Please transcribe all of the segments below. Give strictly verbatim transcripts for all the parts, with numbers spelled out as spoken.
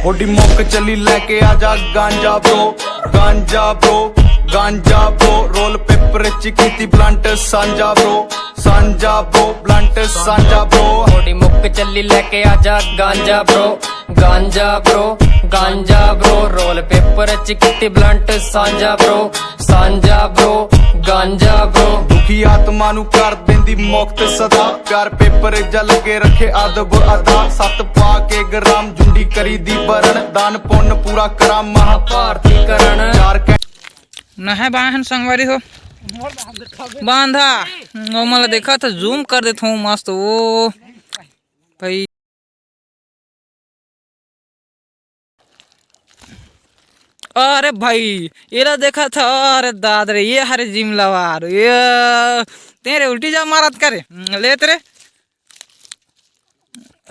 थोड़ी मोक चली लेके आजा गांजा bro, ganja bro, ganja bro. Roll paper चिकीती ब्लंट सांजा ब्रो, सांजा ब्रो। ब्लंट सांजा ब्रो। थोड़ी मुक चली लेके आजा गांजा bro, ganja bro, ganja bro. Roll paper चिकीती ब्लंट सांजा ब्रो, सांजा ब्रो, गांजा ब्रो। दुखी आत्मा नु कर देंदी मुक्त सदा। प्यार पेपर जा लगे रखे अदब अदा। सत पा के ग्राम झुंडी करी दी बरण। दान पुण्य पूरा करा महाभारती करण। चार के नहे बाहन संगवारी हो। बांधा। ओमन ला देखा था, जूम कर देत हूँ मस्त। ओ भाई, अरे भाई, एला देखा था। अरे दाद रे, ये हरे जिम लवार ये। तेरे उल्टी जा मारत करे। लेत रे।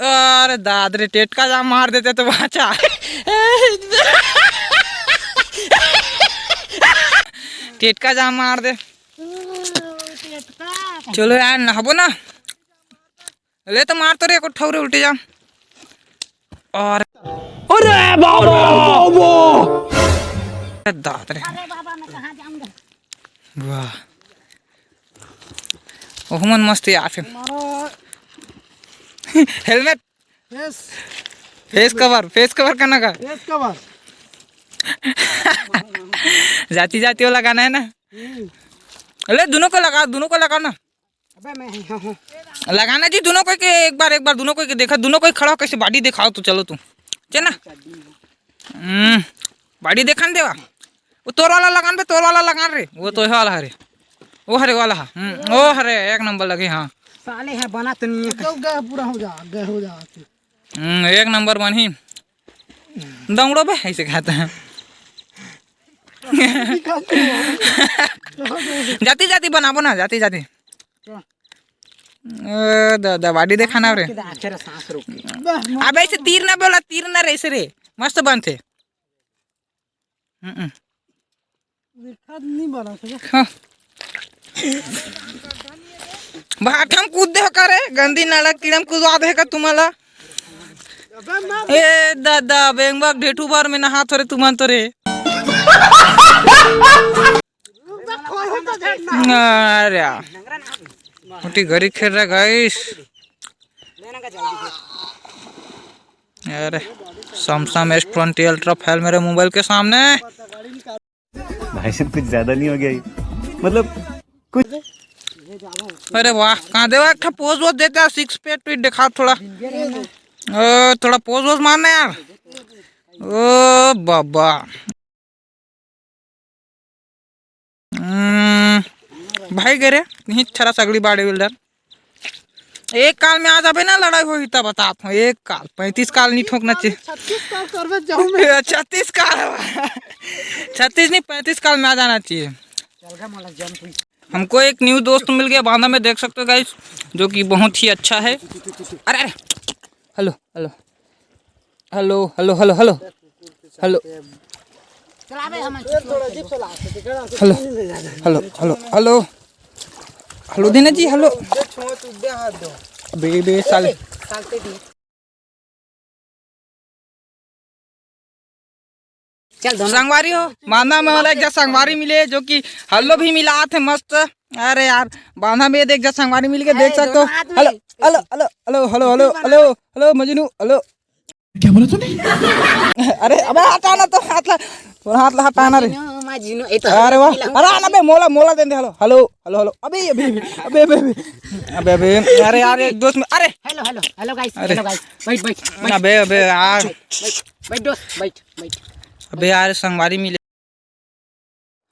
अरे दाद रे, टेटका जा मार देते तो बाचा। टेटका जा मार दे। चलो यार, नहाबो ना। ले तो मार तो रे, एको ठौरे उल्टे जा। और अरे बाबा, बाबा। अरे दाद रे। वाह, ओहमन मस्त यार। फिर helmet, face cover, face cover करना का। Face cover. जाती जाती वो लगाना है ना। ले, दोनों को लगा, दोनों को लगा ना। अबे मैं, हाँ, हाँ। लगाना जी दोनों कोई के एक बार, एक बार दोनों कोई के देखा, दोनों कोई खड़ा हो, कैसे बॉडी दिखाओ तो चलो तू, चल ना। हम्म, बॉडी देखा न देवा। वो तोर वाला लगान बे, तोर वाला लगान रे, वो तो वाला हरे, वो हरे वाला हा। हम्म, वो हरे एक नंबर लगे। हाँ, साले है बना तो नहीं है। गए, गए, पूरा हो जा, गए हो जा। हम्म, एक नंबर बनही। दौड़ो बे, ऐसे कहते हैं। जाती जाती बनाबो ना, जाती जाती। ए, द-, द-, बॉडी देखाना रे। अच्छा रे, सांस रोक के। अबे ऐसे तीर ना बोला, तीर ना रे, ऐसे रे। मस्त बनथे। हम्म। देखा नहीं बना सके। हाँ। भाठम कूद दे का रे, गंदी नाला कीड़म कुदवा दे का तुम्हाला। अबे मार। ए दादा, बेंगवा ढेठू बार में नहा थोरे तुमन तो रे। अरे, मोटी गरी खेल रहा गाइस। अरे, Samsung S twenty Ultra fail मेरे मोबाइल के सामने। भाई साहब, कुछ ज्यादा नहीं हो गया ये? मतलब, कुछ अरे वाह, कहाँ देवा एक ठा पोज वोज देता, सिक्स पैक तो दिखा थोड़ा। ओ, थोड़ा पोज वोज मारना यार। ओ बाबा। हम्म, भाई गे रे, नहीं छरा सगड़ी बॉडी बिल्डर। एक काल में आ जाबे ना, लड़ाई होही तब बतात हूँ। एक काल, पैंतीस काल नहीं ठोकना चाहिए। छत्तीस काल करबे जाऊँ मैं। छत्तीस काल, छत्तीस नहीं, पैंतीस काल में आ जाना चाहिए। हमको एक न्यू दोस्त मिल गया बांदा में, देख सकते हो गाइस, जो कि बहुत ही अच्छा है। अरे, अरे, hello, hello. Hello, hello, hello, hello. Hello. Hello, hello, hello, hello. Hello Dina ji, hello. बे, बे, साले। चल, दोनों। संगवारी हो, बांदा में वाला एक जगह संगवारी मिले, जो कि हेलो भी मिला थे मस्त। अरे यार, बांदा में देख जा संगवारी मिल के देख सकते हो। दोनों हाथ में। Hello, hello, hello, hello, hello, hello, hello, hello, Majnu, hello. क्या बोला तूने? अरे, अबे हटाना तो हाथ ला, थोड़ा हाथ ला हटाना रे। मजनू, मजनू, ये तो अरे वाह, अरे आना बे, मोला, मोला दे दे, हेलो, हेलो, हेलो, हेलो, अबे, अबे, अबे, अबे, अबे, अबे, अबे, अरे यार, एक दोस्त में, अरे। हेलो, हेलो, हेलो गाइस, अरे। हेलो गाइस, बैठ, बैठ, बैठ। अबे, अबे यार। बैठ, बैठ, बैठ दोस्त, बैठ, बैठ। अबे यार, संगवारी मिले।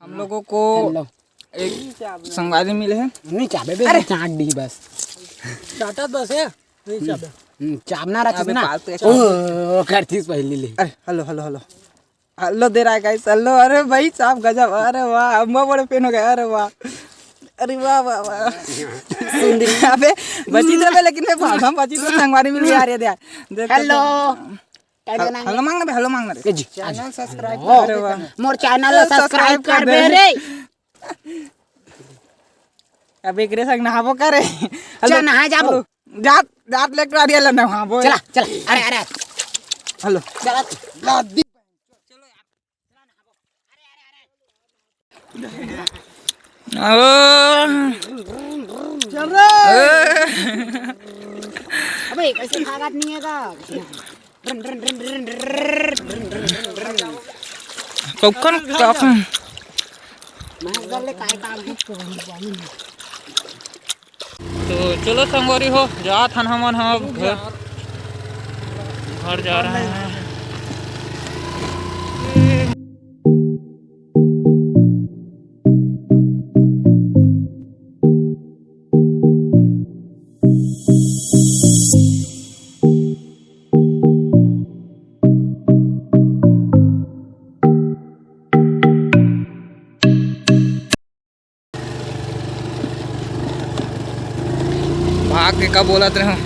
हम लोगों को हेलो। एक संगवारी मिले हैं। नहीं चाबे बे, अरे। चाट दी बस। चाटा बस है, नहीं चाबे। हम्म, चाबना रखिस अबे ना। पालतू है। ओ, करतीस पहले ले। अरे, हेलो, हेलो, हेलो। हेलो दे रहा है गाइस, हेलो। अरे भाई साहब गजब, अरे वाह, अम्मा बड़े फैन हो गए, अरे वाह। अरे वाह, वाह, वाह। सुंदरी। अबे, बची तो बे, लेकिन मैं भाषा में बची तो संगवारी मिल गया, अरे दे। देख हेलो। तो। हेलो, हेलो मांगना बे, हेलो मांगना रे। ए जी, आ जी। Channel subscribe hello. कर बे। मोर चैनल ला सब्सक्राइब कर बे रे। अब एकरे संग नहाबो करे। हेलो, चल, नहाए जाबो। हेलो। जात, जात लेकर आ रिया ला नहाबो। चला, चला। अरे, अरे, अरे। हेलो। चला, लादी। ओ। चल रे। अबे, कैसे भागत नहीं है का? कौन, कौन? तो चलो संगवारी हो, जात हन हमन ह अब घर, घर जा रहे हैं। भाग के का बोलत रहे हो,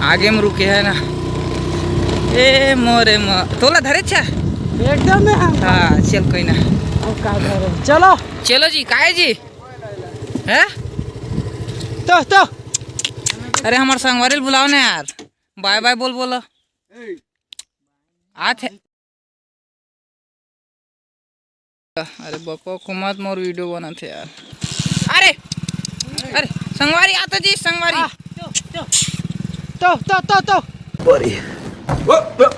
आगे में रुके है ना। ए मोरे म-, तोला धरे छा? एकदम में हम। हाँ, चल कोई ना। अब का धरे? चलो। चलो जी, काहे जी? हैं? तो, तो। अरे हमार संगवारी ल बुलाओ ना यार, बाय बाय बोल, बोलो। आत है। अरे बकवास मत, मोर वीडियो बनत हे यार। अरे, अरे संगवारी आता जी, संगवारी। आ, तो, तो, तो, तो, तो। Buddy. Whoop, whoop.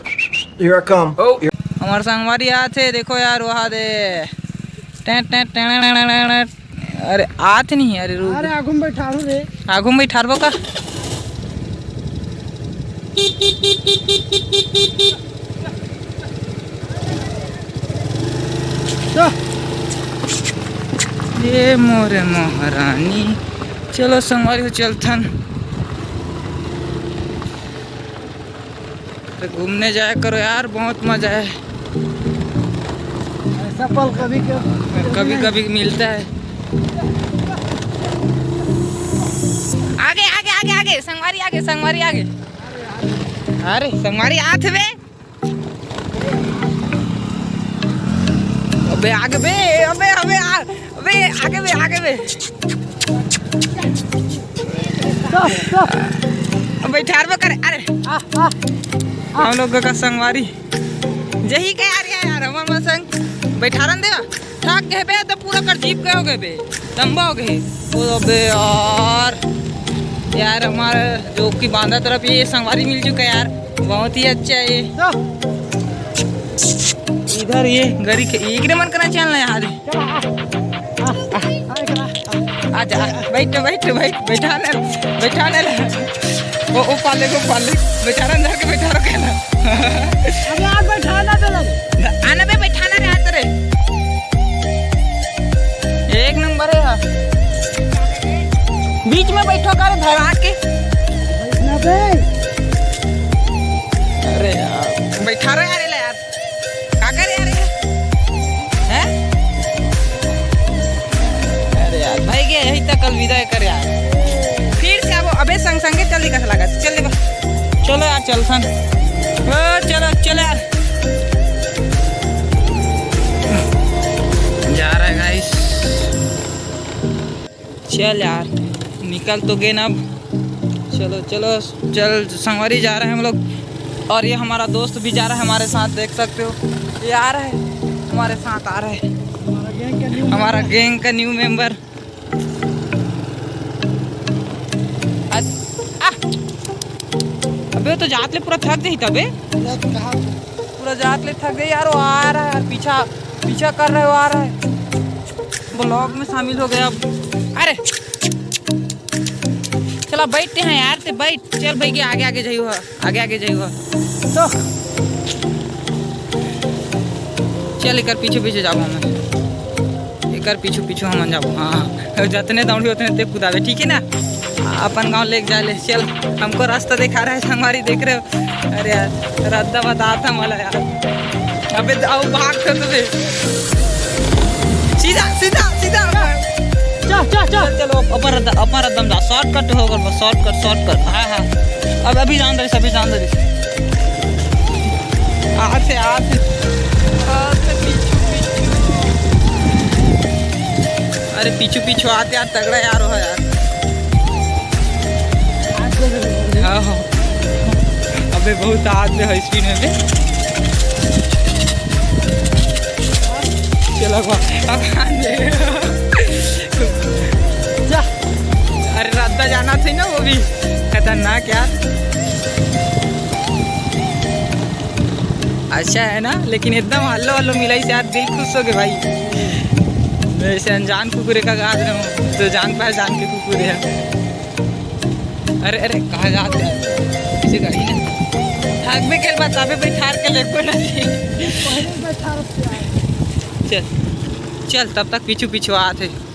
Here I come. Oh. हमार संगवारी आत हे, देखो यार, वहाँ दे। टें, टें, टें, टें, टें, टें। अरे आत नहीं, अरे रुक। अरे आगू में बैठारू रे। आगू में बैठारबो का? तो। ये मोरे महारानी, चलो संगवारी हो चलथन। तो घूमने जाया करो यार, बहुत मजा है। ऐसा पल कभी कभी कभी कभी मिलता है। आगे, आगे, आगे, आगे, संगवारी आगे, संगवारी आगे। अरे संगवारी आत बे। अबे आगे बे, अबे, अबे, आ, अबे आगे बे, आगे बे। तो, तो। अब बैठारबो करे, अरे। आ, आ। हम लोग का संगवारी। यही कह यार, यार, हमार मन संग बैठारन देवा। थक गए बे, तो पूरा कर जीप गए हो गए बे, लंबा हो गए। ओ अबे यार, यार हमारे जो कि बांदा तरफ ये संगवारी मिल चुका है यार, बहुत ही अच्छा है। तो। इधर ये गरी के एक रे मन करना चल ना यार। चल, आ, आ, आ, आ, इधर आ। आजा, बैठ, बैठ, बैठ, बैठा ले, बैठा ले। वो, वो पाले, वो पाले, बेचारा अंदर के बैठा रखे ना। अबे आज बैठाना तो लगे। आना बे, बैठाना रे, हाथ रे। एक नंबर है यार। बीच में बैठो कर धरा के। बैठना बे। अरे यार, बैठा रहे यार, ले यार। का करे यार ये? हैं? अरे यार, भाई के यही तक अलविदा कर यार। फिर से अब अबे संग संगे चल दिखा लगा, चल दिखा। चलो यार, चल सन। ओ, चलो, चलो यार। जा रहा है गाइस। चल यार, निकल तो गए ना अब। चलो, चलो, चल, संगवारी जा रहे हैं हम लोग। और ये हमारा दोस्त भी जा रहा है हमारे साथ, देख सकते हो, ये आ रहा है हमारे साथ, आ रहा है। हमारा गैंग का न्यू, हमारा गैंग का न्यू मेंबर। अ-, आ! अबे, वो तो जात ले पूरा थक जाही तबे। पूरा जात ले थक गए यार, वो आ रहा है यार, पीछा, पीछा कर रहा है, वो आ रहा है। ब्लॉग में शामिल हो गया अब। अरे, चला बैठते हैं यार, ते बैठ, चल भाई के आगे आगे जाइयो, आगे आगे जाइयो। तो चल, एकर पीछे पीछे जाबो हमन, एकर पीछू पीछू हमन जाबो। हाँ, हाँ, जतने दौड़ी उतने ते कुदाबे, ठीक है ना? अपन गांव लेके जा ले, चल, हमको रास्ता दिखा रहा है, संगवारी देख रहे हो। अरे यार, रद्दा बतात था मला यार। अबे आओ, भाग कर दे। सीधा, सीधा, सीधा। चल, चल, चल। चलो, ऊपर रद्दा, ऊपर रद्दा में जा, शॉर्टकट हो गल बस, शॉर्टकट, शॉर्टकट। हाँ, हाँ। अब अभी जान दे, अभी जान दे। आते, आते, आते पीछू, पीछू। अरे पीछू, पीछू आते यार, तगड़ा यार हो यार। हाँ, हाँ। बे, बहुत आत बे, हाई स्पीड में बे। चला गवा। अब जा। अरे, रास्ता जाना थे ना, वो भी खतरनाक यार। अच्छा है ना, लेकिन एकदम हल्लो हल्लो मिलाइस यार, दिल खुश हो गए भाई। वैसे अनजान कुकुर का गा रहे हो, तो जान पहचान के कुकुर है। अरे, अरे, कहाँ जात हे? इसे गाड़ी ना। थक भी खेल बात, अबे भाई ठार के लेको ना जी। चल, चल, तब तक पीछू पीछू आत हे।